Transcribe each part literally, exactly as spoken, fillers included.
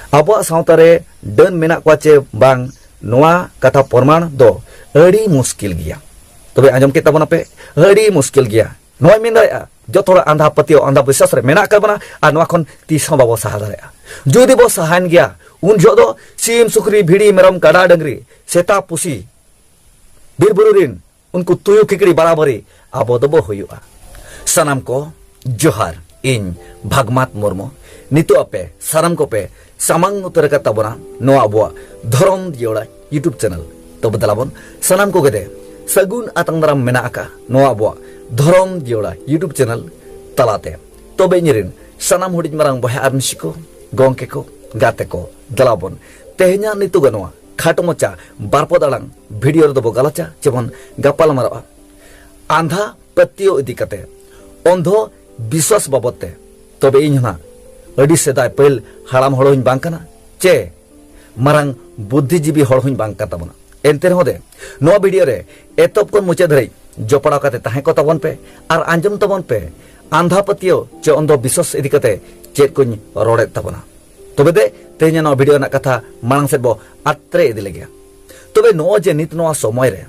ᱟᱵᱚᱣᱟᱜ ᱥᱟᱶᱛᱟ ᱨᱮ ᱰᱟᱹᱱ ᱢᱮᱱᱟᱜ ᱠᱚᱣᱟ ᱪᱮ ᱵᱟᱝ, ᱱᱚᱣᱟ ᱠᱟᱛᱷᱟ ᱯᱨᱚᱢᱟᱬ ᱫᱚ ᱟᱹᱰᱤ ᱢᱩᱥᱠᱤᱞ ᱜᱮᱭᱟ᱾ ᱛᱚᱵᱮ ᱟᱸᱡᱚᱢ ᱠᱮᱫ ᱛᱟᱵᱚᱱᱟᱯᱮ, ᱟᱹᱰᱤ ᱢᱩᱥᱠᱤᱞ ᱜᱮᱭᱟ᱾ ᱱᱚᱣᱟᱧ ᱢᱮᱱ ᱫᱟᱲᱮᱭᱟᱜᱼᱟ, ᱡᱚᱛᱚ ᱦᱚᱲ ᱟᱸᱫᱷᱟ ᱯᱟᱹᱛᱭᱟᱹᱣ, ᱟᱸᱫᱷᱟ ᱵᱤᱥᱣᱟᱥ ᱨᱮ ᱢᱮᱱᱟᱜ ᱟᱠᱟᱫ ᱵᱚᱱᱟ, ᱟᱨ ᱱᱚᱣᱟ ᱠᱷᱚᱱ ᱛᱤᱥ ᱦᱚᱸ ᱵᱟᱵᱚ ᱥᱟᱦᱟ ᱫᱟᱲᱮᱭᱟᱜᱼᱟ᱾ ᱡᱩᱫᱤ ᱵᱚ ᱥᱟᱦᱟᱭᱮᱱ ᱜᱮᱭᱟ, ᱩᱱ ᱡᱚᱦᱚᱜ ᱫᱚ ᱥᱤᱢ, ᱥᱩᱠᱨᱤ, ᱵᱷᱤᱲᱤ, ᱢᱮᱨᱚᱢ, ᱠᱟᱰᱟ, ᱰᱟᱹᱝᱨᱤ, ᱥᱮᱛᱟ, ᱯᱩᱥᱤ, ᱵᱤᱨ ᱵᱩᱨᱩ ᱨᱤᱱ ᱩᱱᱠᱩ ᱛᱩᱭᱩ ᱠᱷᱤᱠᱲᱤ ᱵᱟᱨᱟᱵᱟᱹᱨᱤ ᱟᱵᱚ ᱫᱚᱵᱚ ᱦᱩᱭᱩᱜᱼᱟ᱾ ᱥᱟᱱᱟᱢ ᱠᱚ ᱡᱚᱦᱟᱨ, ᱤᱧ ᱵᱷᱟᱜᱽᱢᱟᱛ ᱢᱩᱨᱢᱩ᱾ ᱱᱤᱛᱚᱜ ᱟᱯᱮ ᱥᱟᱱᱟᱢ ᱠᱚᱯᱮ ᱥᱟᱢᱟᱝ ᱩᱛᱟᱹᱨ ᱟᱠᱟᱫ ᱛᱟᱵᱚᱱᱟ ᱱᱚᱣᱟ ᱟᱵᱚᱣᱟᱜ ᱫᱷᱚᱨᱚᱢ ᱡᱤᱭᱟᱹᱲᱟ YouTube channel᱾ ᱛᱚᱵᱮ ᱫᱮᱞᱟᱵᱚᱱ ᱥᱟᱱᱟᱢ ᱠᱚᱜᱮ ᱫᱮ ᱥᱟᱹᱜᱩᱱ ᱟᱛᱟᱝ ᱫᱟᱨᱟᱢ ᱢᱮᱱᱟᱜ ᱟᱠᱟᱫ ᱱᱚᱣᱟ ᱟᱵᱚᱣᱟᱜ ᱫᱷᱚᱨᱚᱢ ᱡᱤᱭᱟᱹᱲᱟ YouTube channel ᱛᱟᱞᱟᱛᱮ᱾ ᱛᱚᱵᱮ ᱤᱧᱨᱮᱱ ᱥᱟᱱᱟᱢ ᱦᱩᱰᱤᱧ ᱢᱟᱨᱟᱝ ᱵᱚᱭᱦᱟ ᱟᱨ ᱢᱤᱥᱤ ᱠᱚ, ᱜᱚᱢᱠᱮ ᱠᱚ, ᱜᱟᱛᱮ ᱠᱚ, ᱫᱮᱞᱟᱵᱚᱱ ᱛᱮᱦᱮᱧᱟᱜ ᱱᱤᱛᱚᱜ ᱱᱚᱣᱟ ᱠᱷᱟᱴᱚ ᱢᱟᱪᱟ ᱵᱟᱨᱯᱚᱫ ᱟᱲᱟᱝ ᱵᱷᱤᱰᱤᱭᱳ ᱨᱮᱫᱚ ᱵᱚ ᱜᱟᱞᱚᱪᱟ, ᱪᱮᱵᱚᱱ ᱜᱟᱯᱟᱞ ᱢᱟᱨᱟᱜᱼᱟ ᱟᱸᱫᱷᱟ ᱯᱟᱹᱛᱭᱟᱹᱣ ᱤᱫᱤ ᱠᱟᱛᱮ, ᱚᱱᱫᱷᱚ ᱵᱤᱥᱣᱟᱥ ᱵᱟᱵᱚᱫ ᱛᱮ᱾ ᱛᱚᱵᱮ ᱤᱧ ᱦᱚᱸ ᱱᱟᱜ ᱟᱹᱰᱤ ᱥᱮᱫᱟᱭ ᱯᱟᱹᱦᱤᱞ ᱦᱟᱲᱟᱢ ᱦᱚᱲ ᱦᱚᱧ ᱵᱟᱝ ᱠᱟᱱᱟ, ᱪᱮ ᱢᱟᱨᱟᱝ ᱵᱩᱫᱽᱫᱷᱤᱡᱤᱵᱤ ᱦᱚᱲ ᱦᱚᱧ ᱵᱟᱝ ᱠᱟᱱ ᱛᱟᱵᱚᱱᱟ᱾ ᱮᱱᱛᱮ ᱨᱮᱦᱚᱸ ᱫᱮ, ᱱᱚᱣᱟ ᱵᱷᱤᱰᱤᱭᱳ ᱨᱮ ᱮᱛᱚᱦᱚᱵ ᱠᱷᱚᱱ ᱢᱩᱪᱟᱹᱫ ᱫᱷᱟᱹᱨᱤᱡ ᱡᱚᱯᱲᱟᱣ ᱠᱟᱛᱮ ᱛᱟᱦᱮᱸ ᱠᱚ ᱛᱟᱵᱚᱱ ᱯᱮ ᱟᱨ ᱟᱸᱡᱚᱢ ᱛᱟᱵᱚᱱ ᱯᱮ ᱟᱸᱫᱷᱟ ᱯᱟᱹᱛᱭᱟᱹᱣ ᱪᱮ ᱚᱱᱫᱷᱚ ᱵᱤᱥᱣᱟᱥ ᱤᱫᱤ ᱠᱟᱛᱮ ᱪᱮᱫ ᱠᱚᱧ ᱨᱚᱲᱮᱫ ᱛᱟᱵᱚᱱᱟ᱾ ᱛᱚᱵᱮ ᱫᱮ, ᱛᱮᱦᱮᱧ ᱱᱚᱣᱟ ᱵᱷᱤᱰᱤᱭᱳ ᱨᱮᱱᱟᱜ ᱠᱟᱛᱷᱟ ᱢᱟᱲᱟᱝ ᱥᱮᱫ ᱵᱚ ᱟᱛᱨᱮ ᱤᱫᱤ ᱞᱮᱜᱮ᱾ ᱛᱚᱵᱮ ᱱᱚᱜᱼᱚᱭ ᱡᱮ ᱱᱤᱛ ᱱᱚᱣᱟ ᱥᱚᱢᱚᱭ ᱨᱮ,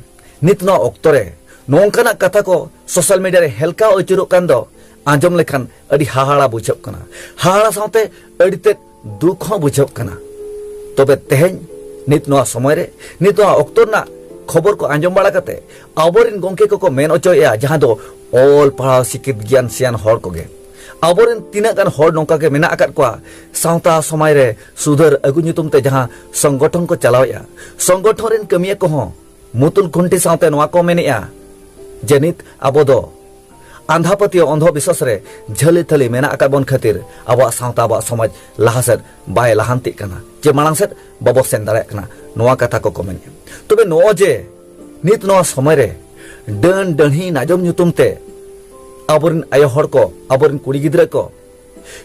ᱱᱤᱛ ᱱᱚᱣᱟ ᱚᱠᱛᱚ ᱨᱮ ᱱᱚᱝᱠᱟᱱᱟᱜ ᱠᱟᱛᱷᱟ ᱠᱚ ᱥᱳᱥᱟᱞ ᱢᱤᱰᱤᱭᱟ ᱨᱮ ᱦᱮᱞᱠᱟᱣ ᱟᱹᱪᱩᱨᱚᱜ ᱠᱟᱱ ᱫᱚ ᱟᱸᱡᱚᱢ ᱞᱮᱠᱷᱟᱱ ᱟᱹᱰᱤ ᱦᱟᱦᱟᱲᱟ ᱵᱩᱡᱷᱟᱹᱜ ᱠᱟᱱᱟ᱾ ᱦᱟᱦᱟᱲᱟ ᱥᱟᱶᱛᱮ ᱟᱹᱰᱤ ᱛᱮᱫ ᱫᱩᱠ ᱦᱚᱸ ᱵᱩᱡᱷᱟᱹᱜ ᱠᱟᱱᱟ᱾ ᱛᱚᱵᱮ ᱛᱮᱦᱮᱧ ᱱᱤᱛ ᱱᱚᱣᱟ ᱥᱚᱢᱚᱭ ᱨᱮ, ᱱᱤᱛ ᱱᱚᱣᱟ ᱚᱠᱛᱚ ᱨᱮᱱᱟᱜ ᱠᱷᱚᱵᱚᱨ ᱠᱚ ᱟᱸᱡᱚᱢ ᱵᱟᱲᱟ ᱠᱟᱛᱮ ᱟᱵᱚᱨᱮᱱ ᱜᱚᱢᱠᱮ ᱠᱚᱠᱚ ᱢᱮᱱ ᱚᱪᱚᱭᱮᱫᱼᱟ, ᱡᱟᱦᱟᱸ ᱫᱚ ᱚᱞ ᱯᱟᱲᱦᱟᱣ ᱥᱤᱠᱷᱤᱛ ᱜᱮᱭᱟᱱ ᱥᱮᱭᱟᱱ ᱦᱚᱲ ᱠᱚᱜᱮ, ᱟᱵᱚᱨᱮᱱ ᱛᱤᱱᱟᱹᱜ ᱜᱟᱱ ᱦᱚᱲ ᱱᱚᱝᱠᱟ ᱜᱮ ᱢᱮᱱᱟᱜ ᱟᱠᱟᱫ ᱠᱚᱣᱟ, ᱥᱟᱶᱛᱟ ᱥᱚᱢᱟᱡᱽ ᱨᱮ ᱥᱩᱫᱷᱟᱹᱨ ᱟᱹᱜᱩ ᱧᱩᱛᱩᱢ ᱛᱮ ᱡᱟᱦᱟᱸ ᱥᱚᱝᱜᱚᱴᱷᱚᱱ ᱠᱚ ᱪᱟᱞᱟᱣᱮᱫᱼᱟ, ᱥᱚᱝᱜᱚᱴᱷᱚᱱ ᱨᱮᱱ ᱠᱟᱹᱢᱤᱭᱟᱹ ᱠᱚᱦᱚᱸ ᱢᱩᱛᱩᱞ ᱠᱷᱩᱱᱴᱤ ᱥᱟᱶᱛᱮ ᱱᱚᱣᱟ ᱠᱚ ᱢᱮᱱᱮᱫᱼᱟ ᱡᱮ ᱱᱤᱛ ᱟᱵᱚ ᱫᱚ ᱟᱸᱫᱷᱟ ᱯᱟᱹᱛᱭᱟᱹᱣ, ᱚᱱᱫᱷᱚ ᱵᱤᱥᱣᱟᱥ ᱨᱮ ᱡᱷᱟᱹᱞᱤ ᱛᱷᱟᱹᱞᱤ ᱢᱮᱱᱟᱜ ᱟᱠᱟᱫ ᱵᱚᱱ ᱠᱷᱟᱹᱛᱤᱨ ᱟᱵᱚᱣᱟᱜ ᱥᱟᱶᱛᱟ, ᱟᱵᱚᱣᱟᱜ ᱥᱚᱢᱟᱡᱽ ᱞᱟᱦᱟ ᱥᱮᱫ ᱵᱟᱭ ᱞᱟᱦᱟᱱᱛᱤᱜ ᱠᱟᱱᱟ, ᱪᱮ ᱢᱟᱲᱟᱝ ᱥᱮᱫ ᱵᱟᱵᱚ ᱥᱮᱱ ᱫᱟᱲᱮᱭᱟᱜ ᱠᱟᱱᱟ, ᱱᱚᱣᱟ ᱠᱟᱛᱷᱟ ᱠᱚᱠᱚ ᱢᱮᱱᱮᱫᱼᱟ᱾ ᱛᱚᱵᱮ ᱱᱚᱜᱼᱚᱭ ᱡᱮ ᱱᱤᱛ ᱱᱚᱣᱟ ᱥᱚᱢᱚᱭ ᱨᱮ ᱰᱟᱹᱱ ᱰᱟᱹᱲᱦᱤ ᱱᱟᱡᱚᱢ ᱧᱩᱛᱩᱢ ᱛᱮ ᱟᱵᱚᱨᱮᱱ ᱟᱭᱳ ᱦᱚᱲ ᱠᱚ, ᱟᱵᱚᱨᱮᱱ ᱠᱩᱲᱤ ᱜᱤᱫᱽᱨᱟᱹ ᱠᱚ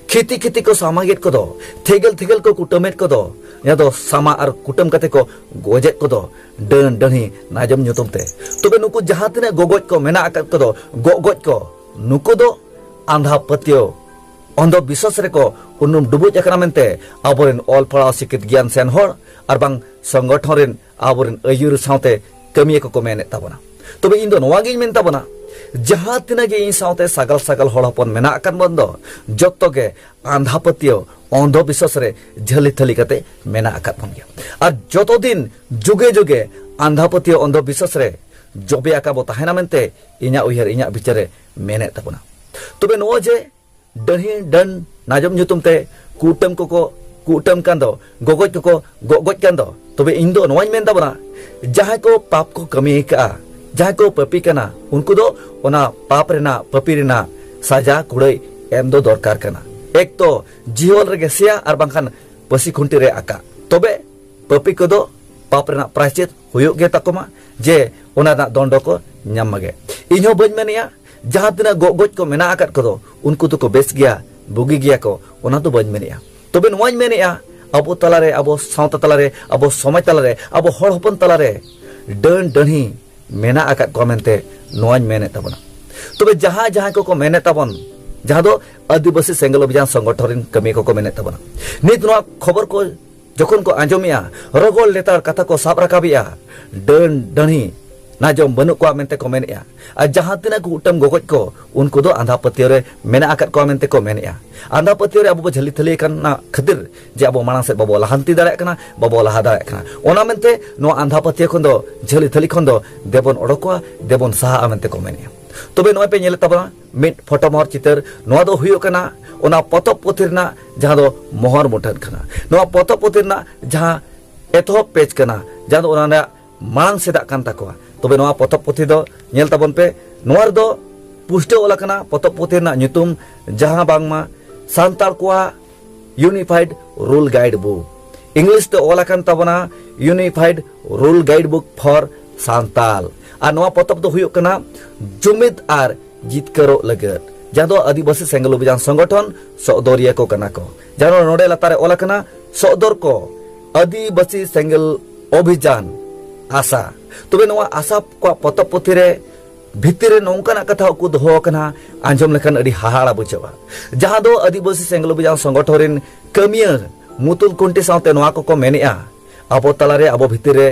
ᱠᱷᱤᱛᱤ ᱠᱷᱤᱛᱤ ᱠᱚ ᱥᱟᱢᱟᱜᱮᱫ ᱠᱚᱫᱚ, ᱛᱷᱮᱜᱮᱞ ᱛᱷᱮᱜᱮᱞ ᱠᱚ ᱠᱩᱴᱟᱹᱢᱮᱫ ᱠᱚᱫᱚ, ᱡᱟᱦᱟᱸ ᱫᱚ ᱥᱟᱢᱟ ᱟᱨ ᱠᱩᱴᱟᱹᱢ ᱠᱟᱛᱮ ᱠᱚ ᱜᱚᱡᱮᱫ ᱠᱚᱫᱚ, ᱰᱟᱹᱱ ᱰᱟᱹᱲᱦᱤ ᱱᱟᱡᱚᱢ ᱧᱩᱛᱩᱢ ᱛᱮ᱾ ᱛᱚᱵᱮ ᱱᱩᱠᱩ ᱡᱟᱦᱟᱸ ᱛᱤᱱᱟᱹᱜ ᱜᱚᱜᱚᱡ ᱠᱚ ᱢᱮᱱᱟᱜ ᱟᱠᱟᱫ ᱠᱚᱫᱚ, ᱜᱚᱜ ᱜᱚᱡ ᱠᱚ, ᱱᱩᱠᱩ ᱫᱚ ᱟᱸᱫᱷᱟ ᱯᱟᱹᱛᱭᱟᱹᱣ ᱚᱱᱫᱷᱚ ᱵᱤᱥᱣᱟᱥ ᱨᱮᱠᱚ ᱩᱱᱩᱢ ᱰᱩᱵᱩᱡ ᱟᱠᱟᱱᱟ ᱢᱮᱱᱛᱮ ᱟᱵᱚᱨᱮᱱ ᱚᱞ ᱯᱟᱲᱦᱟᱣ ᱥᱤᱠᱷᱤᱛ ᱜᱮᱭᱟᱱ ᱥᱮᱱ ᱦᱚᱲ ᱟᱨ ᱵᱟᱝ ᱥᱚᱝᱜᱚᱴᱷᱚᱱ ᱨᱮᱱ ᱟᱵᱚᱨᱮᱱ ᱟᱹᱭᱩᱨ ᱥᱟᱶᱛᱮ ᱠᱟᱹᱢᱤᱭᱟᱹ ᱠᱚᱠᱚ ᱢᱮᱱᱮᱫ ᱛᱟᱵᱚᱱᱟ᱾ ᱛᱚᱵᱮ ᱤᱧ ᱫᱚ ᱱᱚᱣᱟ ᱜᱤᱧ ᱢᱮᱱ ᱛᱟᱵᱚᱱᱟ, ᱡᱟᱦᱟᱸ ᱛᱤᱱᱟᱹᱜ ᱜᱮ ᱤᱧ ᱥᱟᱶᱛᱮ ᱥᱟᱜᱟᱞ ᱥᱟᱜᱟᱞ ᱦᱚᱲ ᱦᱚᱯᱚᱱ ᱢᱮᱱᱟᱜ ᱟᱠᱟᱫ ᱵᱚᱱ ᱫᱚ, ᱡᱚᱛᱚ ᱜᱮ ᱟᱸᱫᱷᱟ ᱯᱟᱹᱛᱭᱟᱹᱣ, ᱚᱱᱫᱷᱚ ᱵᱤᱥᱣᱟᱥ ᱨᱮ ᱡᱷᱟᱹᱞᱤ ᱛᱷᱟᱹᱞᱤ ᱠᱟᱛᱮ ᱢᱮᱱᱟᱜ ᱟᱠᱟᱫ ᱵᱚᱱ ᱜᱮᱭᱟ᱾ ᱟᱨ ᱡᱚᱛᱚ ᱫᱤᱱ ᱡᱩᱜᱮ ᱡᱩᱜᱮ ᱟᱸᱫᱷᱟ ᱯᱟᱹᱛᱭᱟᱹᱣ, ᱚᱱᱫᱷᱚ ᱵᱤᱥᱣᱟᱥ ᱨᱮ ᱡᱚᱵᱮ ᱟᱠᱟ ᱵᱚ ᱛᱟᱦᱮᱱᱟ ᱢᱮᱱᱛᱮ ᱤᱧᱟᱹᱜ ᱩᱭᱦᱟᱹᱨ, ᱤᱧᱟᱹᱜ ᱵᱤᱪᱟᱹᱨ ᱮ ᱢᱮᱱᱮᱫ ᱛᱟᱵᱚᱱᱟ᱾ ᱛᱚᱵᱮ ᱱᱚᱜᱼᱚᱭ ᱡᱮ ᱰᱟᱹᱦᱤ ᱰᱟᱹᱱ ᱱᱟᱡᱚᱢ ᱧᱩᱛᱩᱢ ᱛᱮ ᱠᱩᱴᱟᱹᱢ ᱠᱚᱠᱚ ᱠᱩᱴᱟᱹᱢ ᱠᱟᱱ ᱫᱚ, ᱜᱚᱜᱚᱡ ᱠᱚᱠᱚ ᱜᱚᱜᱚᱡ ᱠᱟᱱ ᱫᱚ, ᱛᱚᱵᱮ ᱤᱧ ᱫᱚ ᱱᱚᱣᱟᱧ ᱢᱮᱱ ᱛᱟᱵᱚᱱᱟ, ᱡᱟᱦᱟᱸᱭ ᱠᱚ ᱯᱟᱯ ᱠᱚ ᱠᱟᱹᱢᱤ ᱟᱠᱟᱫᱼᱟ, ᱡᱟᱦᱟᱸᱭ ᱠᱚ ᱯᱟᱹᱯᱤ ᱠᱟᱱᱟ, ᱩᱱᱠᱩ ᱫᱚ ᱚᱱᱟ ᱯᱟᱯ ᱨᱮᱱᱟᱜ, ᱯᱟᱹᱯᱤ ᱨᱮᱱᱟᱜ ᱥᱟᱡᱟ ᱠᱩᱲᱟᱹᱭ ᱮᱢ ᱫᱚ ᱫᱚᱨᱠᱟᱨ ᱠᱟᱱᱟ᱾ ᱮᱠ ᱛᱚ ᱡᱤᱦᱚᱞ ᱨᱮᱜᱮ ᱥᱮᱭᱟ, ᱟᱨ ᱵᱟᱝᱠᱷᱟᱱ ᱯᱟᱹᱥᱤ ᱠᱷᱩᱱᱴᱤ ᱨᱮ ᱟᱠᱟ᱾ ᱛᱚᱵᱮ ᱯᱟᱹᱯᱤ ᱠᱚᱫᱚ ᱯᱟᱯ ᱨᱮᱱᱟᱜ ᱯᱨᱟᱭᱪᱤᱛ ᱦᱩᱭᱩᱜ ᱜᱮ ᱛᱟᱠᱚ ᱢᱟ, ᱡᱮ ᱚᱱᱟ ᱨᱮᱱᱟᱜ ᱫᱚᱱᱰᱚ ᱠᱚ ᱧᱟᱢ ᱢᱟᱜᱮ᱾ ᱤᱧ ᱦᱚᱸ ᱵᱟᱹᱧ ᱢᱮᱱᱮᱜᱼᱟ, ᱡᱟᱦᱟᱸ ᱛᱤᱱᱟᱹᱜ ᱜᱚᱜ ᱜᱚᱡ ᱠᱚ ᱢᱮᱱᱟᱜ ᱟᱠᱟᱫ ᱠᱚᱫᱚ, ᱩᱱᱠᱩ ᱫᱚᱠᱚ ᱵᱮᱥ ᱜᱮᱭᱟ, ᱵᱩᱜᱤ ᱜᱮᱭᱟ ᱠᱚ, ᱚᱱᱟ ᱫᱚ ᱵᱟᱹᱧ ᱢᱮᱱᱮᱜᱼᱟ᱾ ᱛᱚᱵᱮ ᱱᱚᱣᱟᱧ ᱢᱮᱱᱮᱜᱼᱟ, ᱟᱵᱚ ᱛᱟᱞᱟᱨᱮ, ᱟᱵᱚ ᱥᱟᱶᱛᱟ ᱛᱟᱞᱟᱨᱮ, ᱟᱵᱚ ᱥᱚᱢᱟᱡᱽ ᱛᱟᱞᱟᱨᱮ, ᱟᱵᱚ ᱦᱚᱲ ᱦᱚᱯᱚᱱ ᱛᱟᱞᱟᱨᱮ ᱰᱟᱹᱱ ᱰᱟᱹᱱᱦᱤ ᱢᱮᱱᱟᱜ ᱟᱠᱟᱫ ᱠᱚᱣᱟ ᱢᱮᱱᱛᱮ ᱱᱚᱣᱟᱧ ᱢᱮᱱᱮᱫ ᱛᱟᱵᱚᱱᱟ᱾ ᱛᱚᱵᱮ ᱡᱟᱦᱟᱸ ᱡᱟᱦᱟᱸᱭ ᱠᱚᱠᱚ ᱢᱮᱱᱮᱫ ᱛᱟᱵᱚᱱ, ᱡᱟᱦᱟᱸ ᱫᱚ ᱟᱹᱫᱤᱵᱟᱹᱥᱤ ᱥᱮᱸᱜᱮᱞ ᱚᱵᱷᱤᱡᱟᱱ ᱥᱚᱝᱜᱚᱴᱷᱚᱱ ᱨᱮᱱ ᱠᱟᱹᱢᱤᱭᱟᱹ ᱠᱚᱠᱚ ᱢᱮᱱᱮᱫ ᱛᱟᱵᱚᱱᱟ, ᱱᱤᱛ ᱱᱚᱣᱟ ᱠᱷᱚᱵᱚᱨ ᱠᱚ ᱡᱚᱠᱷᱚᱱ ᱠᱚ ᱟᱸᱡᱚᱢᱮᱜᱼᱟ, ᱨᱚᱜᱚᱲ ᱞᱮᱛᱟᱲ ᱠᱟᱛᱷᱟ ᱠᱚ ᱥᱟᱵ ᱨᱟᱠᱟᱵᱮᱜᱼᱟ, ᱰᱟᱹᱱ ᱰᱟᱹᱱᱦᱤ ᱱᱟᱡᱚᱢ ᱵᱟᱹᱱᱩᱜ ᱠᱚᱣᱟ ᱢᱮᱱᱛᱮ ᱠᱚ ᱢᱮᱱᱮᱜᱼᱟ᱾ ᱟᱨ ᱡᱟᱦᱟᱸ ᱛᱤᱱᱟᱹᱜ ᱠᱚ ᱠᱩᱴᱟᱹᱢ ᱜᱚᱜᱚᱡ ᱠᱚ, ᱩᱱᱠᱩ ᱫᱚ ᱟᱸᱫᱷᱟ ᱯᱟᱹᱛᱭᱟᱹᱣ ᱨᱮ ᱢᱮᱱᱟᱜ ᱟᱠᱟᱫ ᱠᱚᱣᱟ ᱢᱮᱱᱛᱮ ᱠᱚ ᱢᱮᱱᱮᱜᱼᱟ᱾ ᱟᱸᱫᱷᱟ ᱯᱟᱹᱛᱭᱟᱹᱣ ᱨᱮ ᱟᱵᱚ ᱵᱚ ᱡᱷᱟᱹᱞᱤ ᱛᱷᱟᱹᱞᱤ ᱟᱠᱟᱱᱟ ᱠᱷᱟᱹᱛᱤᱨ ᱡᱮ ᱟᱵᱚ ᱢᱟᱲᱟᱝ ᱥᱮᱫ ᱵᱟᱵᱚ ᱞᱟᱦᱟᱱᱛᱤ ᱫᱟᱲᱮᱭᱟᱜ ᱠᱟᱱᱟ, ᱵᱟᱵᱚ ᱞᱟᱦᱟ ᱫᱟᱲᱮᱭᱟᱜ ᱠᱟᱱᱟ᱾ ᱚᱱᱟ ᱢᱮᱱᱛᱮ ᱱᱚᱣᱟ ᱟᱸᱫᱷᱟ ᱯᱟᱹᱛᱭᱟᱹᱣ ᱠᱷᱚᱱ ᱫᱚ, ᱡᱷᱟᱹᱞᱤ ᱛᱷᱟᱹᱞᱤ ᱠᱷᱚᱱ ᱫᱚ ᱫᱮᱵᱚᱱ ᱚᱰᱚᱠᱚᱜᱼᱟ, ᱫᱮᱵᱚᱱ ᱥᱟᱦᱟᱜᱼᱟ ᱢᱮᱱᱛᱮ ᱠᱚ ᱢᱮᱱᱮᱜᱼᱟ᱾ ᱛᱚᱵᱮ ᱱᱚᱜᱼᱚᱭ ᱯᱮ ᱧᱮᱞᱮᱫ ᱛᱟᱵᱚᱱᱟ ᱢᱤᱫ ᱯᱷᱚᱴᱚ ᱢᱚᱦᱚᱨ ᱪᱤᱛᱟᱹᱨ, ᱱᱚᱣᱟ ᱫᱚ ᱦᱩᱭᱩᱜ ᱠᱟᱱᱟ ᱚᱱᱟ ᱯᱚᱛᱚᱵ ᱯᱩᱛᱷᱤ ᱨᱮᱱᱟᱜ ᱡᱟᱦᱟᱸ ᱫᱚ ᱢᱚᱦᱚᱨ ᱢᱩᱴᱷᱟᱹᱱ ᱠᱟᱱᱟ᱾ ᱱᱚᱣᱟ ᱯᱚᱛᱚᱵ ᱯᱩᱛᱷᱤ ᱨᱮᱱᱟᱜ ᱡᱟᱦᱟᱸ ᱮᱛᱚᱦᱚᱵ ᱯᱮᱡᱽ ᱠᱟᱱᱟ, ᱡᱟᱦᱟᱸ ᱫᱚ ᱚᱱᱟ ᱨᱮᱱᱟᱜ ᱢᱟᱲᱟᱝ ᱥᱮᱫᱟᱜ ᱠᱟᱱ ᱛᱟᱠᱚᱣᱟ᱾ ᱛᱚᱵᱮ ᱱᱚᱣᱟ ᱯᱚᱛᱚᱵ ᱯᱩᱛᱷᱤ ᱫᱚ ᱧᱮᱞ ᱛᱟᱵᱚᱱ ᱯᱮ, ᱱᱚᱣᱟ ᱨᱮᱫᱚ ᱯᱩᱥᱴᱟᱹᱣ ᱚᱞ ᱟᱠᱟᱱᱟ ᱯᱚᱛᱚᱵ ᱯᱩᱛᱷᱤ ᱨᱮᱱᱟᱜ ᱧᱩᱛᱩᱢ, ᱡᱟᱦᱟᱸ ᱵᱟᱝᱢᱟ ᱥᱟᱱᱛᱟᱲ ᱠᱚᱣᱟᱜ Unified Rule Guide Book, English ᱛᱮ ᱚᱞ ᱟᱠᱟᱱ ᱛᱟᱵᱚᱱᱟ Unified Rule Guide Book for Santal. ᱟᱨ ᱱᱚᱣᱟ ᱯᱚᱛᱚᱵ ᱫᱚ ᱦᱩᱭᱩᱜ ᱠᱟᱱᱟ ᱡᱩᱢᱤᱫ ᱟᱨ ᱡᱤᱛᱠᱟᱹᱨᱚᱜ ᱞᱟᱹᱜᱤᱫ, ᱡᱟᱦᱟᱸ ᱫᱚ ᱟᱹᱫᱤᱵᱟᱹᱥᱤ ᱥᱮᱸᱜᱮᱞ ᱚᱵᱷᱤᱡᱟᱱ ᱥᱚᱝᱜᱚᱴᱷᱚᱱ ᱥᱚᱜᱫᱚᱨᱤᱭᱟᱹ ᱠᱚ ᱠᱟᱱᱟ ᱠᱚ᱾ ᱡᱟᱦᱟᱸ ᱫᱚ ᱱᱚᱰᱮ ᱞᱟᱛᱟᱨ ᱨᱮ ᱚᱞ ᱟᱠᱟᱱᱟ, ᱥᱚᱜᱫᱚᱨ ᱠᱚ ᱟᱹᱫᱤᱵᱟᱹᱥᱤ ᱥᱮᱸᱜᱮᱞ ᱚᱵᱷᱤᱡᱟᱱ ᱟᱥᱟ᱾ ᱛᱚᱵᱮ ᱱᱚᱣᱟ ᱟᱥᱟ ᱠᱚᱣᱟᱜ ᱯᱚᱛᱚᱵ ᱯᱩᱛᱷᱤ ᱨᱮ ᱵᱷᱤᱛᱤᱨ ᱨᱮ ᱱᱚᱝᱠᱟᱱᱟᱜ ᱠᱟᱛᱷᱟ ᱩᱠᱩ ᱫᱚᱦᱚ ᱟᱠᱟᱱᱟ, ᱟᱸᱡᱚᱢ ᱞᱮᱠᱷᱟᱱ ᱟᱹᱰᱤ ᱦᱟᱦᱟᱲᱟ ᱵᱩᱡᱷᱟᱹᱜᱼᱟ᱾ ᱡᱟᱦᱟᱸ ᱫᱚ ᱟᱹᱫᱤᱵᱟᱹᱥᱤ ᱥᱮᱸᱜᱮᱞ ᱚᱵᱷᱤᱡᱟᱱ ᱥᱚᱝᱜᱚᱴᱷᱚᱱ ᱨᱮᱱ ᱠᱟᱹᱢᱤᱭᱟᱹ ᱢᱩᱛᱩᱞ ᱠᱩᱱᱴᱤ ᱥᱟᱶᱛᱮ ᱱᱚᱣᱟ ᱠᱚᱠᱚ ᱢᱮᱱᱮᱜᱼᱟ, ᱟᱵᱚ ᱛᱟᱞᱟᱨᱮ, ᱟᱵᱚ ᱵᱷᱤᱛᱤᱨ ᱨᱮ,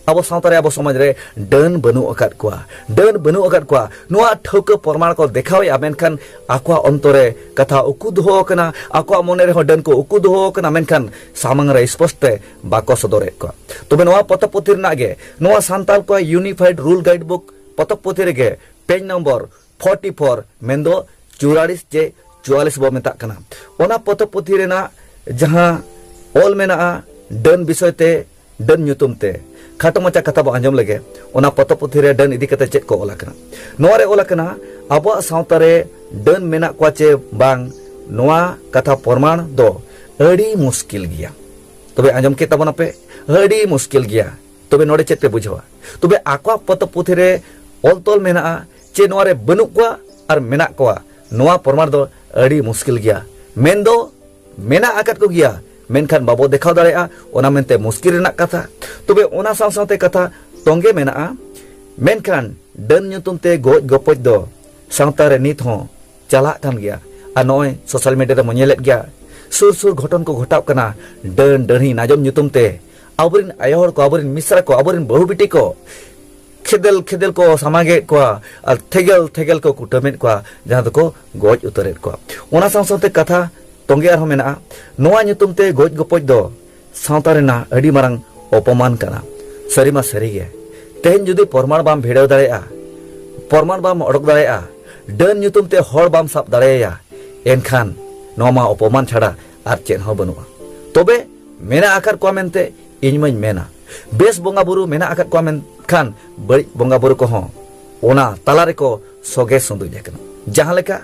ᱟᱵᱚ ᱥᱟᱶᱛᱟ ᱨᱮ, ᱟᱵᱚ ᱥᱚᱢᱟᱡᱽ ᱨᱮ ᱰᱟᱹᱱ ᱵᱟᱹᱱᱩᱜ ᱟᱠᱟᱫ ᱠᱚᱣᱟ, ᱰᱟᱹᱱ ᱵᱟᱹᱱᱩᱜ ᱟᱠᱟᱫ ᱠᱚᱣᱟ᱾ ᱱᱚᱣᱟ ᱴᱷᱟᱹᱣᱠᱟᱹ ᱯᱨᱚᱢᱟᱬ ᱠᱚ ᱫᱮᱠᱷᱟᱣᱮᱫᱼᱟ, ᱢᱮᱱᱠᱷᱟᱱ ᱟᱠᱚᱣᱟᱜ ᱚᱱᱛᱚᱨ ᱨᱮ ᱠᱟᱛᱷᱟ ᱩᱠᱩ ᱫᱚᱦᱚ ᱟᱠᱟᱱᱟ, ᱟᱠᱚᱣᱟᱜ ᱢᱚᱱᱮ ᱨᱮᱦᱚᱸ ᱰᱟᱹᱱ ᱠᱚ ᱩᱠᱩ ᱫᱚᱦᱚ ᱟᱠᱟᱱᱟ, ᱢᱮᱱᱠᱷᱟᱱ ᱥᱟᱢᱟᱝ ᱨᱮ ᱥᱯᱚᱥᱴ ᱛᱮ ᱵᱟᱠᱚ ᱥᱚᱫᱚᱨᱮᱫ ᱠᱚᱣᱟ᱾ ᱛᱚᱵᱮ ᱱᱚᱣᱟ ᱯᱚᱛᱚᱵ ᱯᱩᱛᱷᱤ ᱨᱮᱱᱟᱜ ᱜᱮ, ᱱᱚᱣᱟ ᱥᱟᱱᱛᱟᱲ ᱠᱚᱣᱟᱜ ᱤᱭᱩᱱᱤᱯᱷᱟᱭᱤᱰ ᱨᱩᱞ ᱜᱟᱭᱤᱰ ᱵᱩᱠ ᱯᱚᱛᱚᱵ ᱯᱩᱛᱷᱤ ᱨᱮᱜᱮ ᱯᱮᱡᱽ ᱱᱚᱢᱵᱚᱨ ᱯᱷᱳᱨᱴᱤ ᱯᱷᱳᱨ, ᱢᱮᱱᱫᱚ ᱪᱩᱣᱟᱲᱤᱥ ᱪᱮ ᱪᱩᱣᱟᱞᱤᱥ ᱵᱚ ᱢᱮᱛᱟᱜ ᱠᱟᱱᱟ, ᱚᱱᱟ ᱯᱚᱛᱚᱵ ᱯᱩᱛᱷᱤ ᱨᱮᱱᱟᱜ ᱡᱟᱦᱟᱸ ᱚᱞ ᱢᱮᱱᱟᱜᱼᱟ ᱰᱟᱹᱱ ᱵᱤᱥᱚᱭ ᱛᱮ, ᱰᱟᱹᱱ ᱧᱩᱛᱩᱢ ᱛᱮ, ᱠᱷᱟᱴᱚ ᱢᱟᱪᱷᱟ ᱠᱟᱛᱷᱟ ᱵᱚ ᱟᱸᱡᱚᱢ ᱞᱮᱜᱮ᱾ ᱚᱱᱟ ᱯᱚᱛᱚᱵ ᱯᱩᱛᱷᱤ ᱨᱮ ᱰᱟᱹᱱ ᱤᱫᱤ ᱠᱟᱛᱮ ᱪᱮᱫ ᱠᱚ ᱚᱞ ᱟᱠᱟᱱᱟ? ᱱᱚᱣᱟ ᱨᱮ ᱚᱞ ᱟᱠᱟᱱᱟ, ᱟᱵᱚᱣᱟᱜ ᱥᱟᱶᱛᱟ ᱨᱮ ᱰᱟᱹᱱ ᱢᱮᱱᱟᱜ ᱠᱚᱣᱟ ᱪᱮ ᱵᱟᱝ, ᱱᱚᱣᱟ ᱠᱟᱛᱷᱟ ᱯᱨᱚᱢᱟᱬ ᱫᱚ ᱟᱹᱰᱤ ᱢᱩᱥᱠᱤᱞ ᱜᱮᱭᱟ᱾ ᱛᱚᱵᱮ ᱟᱸᱡᱚᱢ ᱠᱮᱫ ᱛᱟᱵᱚᱱᱟᱯᱮ, ᱟᱹᱰᱤ ᱢᱩᱥᱠᱤᱞ ᱜᱮᱭᱟ᱾ ᱛᱚᱵᱮ ᱱᱚᱰᱮ ᱪᱮᱫ ᱯᱮ ᱵᱩᱡᱷᱟᱹᱣᱟ? ᱛᱚᱵᱮ ᱟᱠᱚᱣᱟᱜ ᱯᱚᱛᱚᱵ ᱯᱩᱛᱷᱤ ᱨᱮ ᱚᱞ ᱛᱚᱞ ᱢᱮᱱᱟᱜᱼᱟ ᱪᱮ ᱱᱚᱣᱟ ᱨᱮ ᱵᱟᱹᱱᱩᱜ ᱠᱚᱣᱟ ᱟᱨ ᱢᱮᱱᱟᱜ ᱠᱚᱣᱟ, ᱱᱚᱣᱟ ᱯᱨᱚᱢᱟᱬ ᱫᱚ ᱟᱹᱰᱤ ᱢᱩᱥᱠᱤᱞ ᱜᱮᱭᱟ᱾ ᱢᱮᱱᱫᱚ ᱢᱮᱱᱟᱜ ᱟᱠᱟᱫ ᱠᱚᱜᱮᱭᱟ, ᱢᱮᱱᱠᱷᱟᱱ ᱵᱟᱵᱚ ᱫᱮᱠᱷᱟᱣ ᱫᱟᱲᱮᱭᱟᱜᱼᱟ, ᱚᱱᱟ ᱢᱮᱱᱛᱮ ᱢᱩᱥᱠᱤᱞ ᱨᱮᱱᱟᱜ ᱠᱟᱛᱷᱟ᱾ ᱛᱚᱵᱮ ᱚᱱᱟ ᱥᱟᱶ ᱥᱟᱶᱛᱮ ᱠᱟᱛᱷᱟ ᱛᱚᱸᱜᱮ ᱢᱮᱱᱟᱜᱼᱟ, ᱢᱮᱱᱠᱷᱟᱱ ᱰᱟᱹᱱ ᱧᱩᱛᱩᱢ ᱛᱮ ᱜᱚᱡ ᱜᱚᱯᱚᱡ ᱫᱚ ᱥᱟᱶᱛᱟ ᱨᱮ ᱱᱤᱛ ᱦᱚᱸ ᱪᱟᱞᱟᱜ ᱠᱟᱱ ᱜᱮᱭᱟ᱾ ᱟᱨ ᱱᱚᱜᱼᱚᱭ ᱥᱳᱥᱟᱞ ᱢᱤᱰᱤᱭᱟ ᱨᱮᱵᱚᱱ ᱧᱮᱞᱮᱫ ᱜᱮᱭᱟ, ᱥᱩᱨ ᱥᱩᱨ ᱜᱷᱚᱴᱚᱱ ᱠᱚ ᱜᱷᱚᱴᱟᱣᱜ ᱠᱟᱱᱟ᱾ ᱰᱟᱹᱱ ᱰᱟᱹᱲᱦᱤ ᱱᱟᱡᱚᱢ ᱧᱩᱛᱩᱢ ᱛᱮ ᱟᱵᱚᱨᱮᱱ ᱟᱭᱳ ᱦᱚᱲ ᱠᱚ, ᱟᱵᱚᱨᱮᱱ ᱢᱤᱥᱨᱟ ᱠᱚ, ᱟᱵᱚᱨᱮᱱ ᱵᱟᱹᱦᱩ ᱵᱤᱴᱤ ᱠᱚ ᱠᱷᱮᱫᱮᱞ ᱠᱷᱮᱫᱮᱞ ᱠᱚ ᱥᱟᱢᱟᱜᱮᱫ ᱠᱚᱣᱟ ᱟᱨ ᱛᱷᱮᱜᱮᱞ ᱛᱷᱮᱜᱮᱞ ᱠᱚ ᱠᱩᱴᱟᱹᱢᱮᱫ ᱠᱚᱣᱟ, ᱡᱟᱦᱟᱸ ᱫᱚᱠᱚ ᱜᱚᱡ ᱩᱛᱟᱹᱨᱮᱫ ᱠᱚᱣᱟ᱾ ᱚᱱᱟ ᱥᱟᱶ ᱥᱟᱶᱛᱮ ᱠᱟᱛᱷᱟ ᱛᱚᱸᱜᱮ ᱟᱨᱦᱚᱸ ᱢᱮᱱᱟᱜᱼᱟ, ᱱᱚᱣᱟ ᱧᱩᱛᱩᱢ ᱛᱮ ᱜᱚᱡ ᱜᱚᱯᱚᱡ ᱫᱚ ᱥᱟᱶᱛᱟ ᱨᱮᱱᱟᱜ ᱟᱹᱰᱤ ᱢᱟᱨᱟᱝ ᱚᱯᱚᱢᱟᱱ ᱠᱟᱱᱟ᱾ ᱥᱟᱹᱨᱤ ᱢᱟ ᱥᱟᱹᱨᱤ ᱜᱮ, ᱛᱮᱦᱮᱧ ᱡᱩᱫᱤ ᱯᱨᱚᱢᱟᱬ ᱵᱟᱢ ᱵᱷᱤᱲᱟᱹᱣ ᱫᱟᱲᱮᱭᱟᱜᱼᱟ, ᱯᱨᱚᱢᱟᱬ ᱵᱟᱢ ᱚᱰᱚᱠ ᱫᱟᱲᱮᱭᱟᱜᱼᱟ, ᱰᱟᱹᱱ ᱧᱩᱛᱩᱢ ᱛᱮ ᱦᱚᱲ ᱵᱟᱢ ᱥᱟᱵ ᱫᱟᱲᱮᱭᱟᱭᱟ, ᱮᱱᱠᱷᱟᱱ ᱱᱚᱣᱟ ᱢᱟ ᱚᱯᱚᱢᱟᱱ ᱪᱷᱟᱰᱟ ᱟᱨ ᱪᱮᱫ ᱦᱚᱸ ᱵᱟᱹᱱᱩᱜᱼᱟ᱾ ᱛᱚᱵᱮ ᱢᱮᱱᱟᱜ ᱟᱠᱟᱫ ᱠᱚᱣᱟ ᱢᱮᱱᱛᱮ ᱤᱧ ᱢᱟᱧ ᱢᱮᱱᱟ, ᱵᱮᱥ ᱵᱚᱸᱜᱟ ᱵᱩᱨᱩ ᱢᱮᱱᱟᱜ ᱟᱠᱟᱫ ᱠᱚᱣᱟ, ᱢᱮᱱᱠᱷᱟᱱ ᱵᱟᱹᱲᱤᱡ ᱵᱚᱸᱜᱟ ᱵᱩᱨᱩ ᱠᱚᱦᱚᱸ ᱚᱱᱟ ᱛᱟᱞᱟ ᱨᱮᱠᱚ ᱥᱚᱜᱮ ᱥᱩᱸᱫᱩᱡ ᱟᱠᱟᱱᱟ᱾ ᱡᱟᱦᱟᱸ ᱞᱮᱠᱟ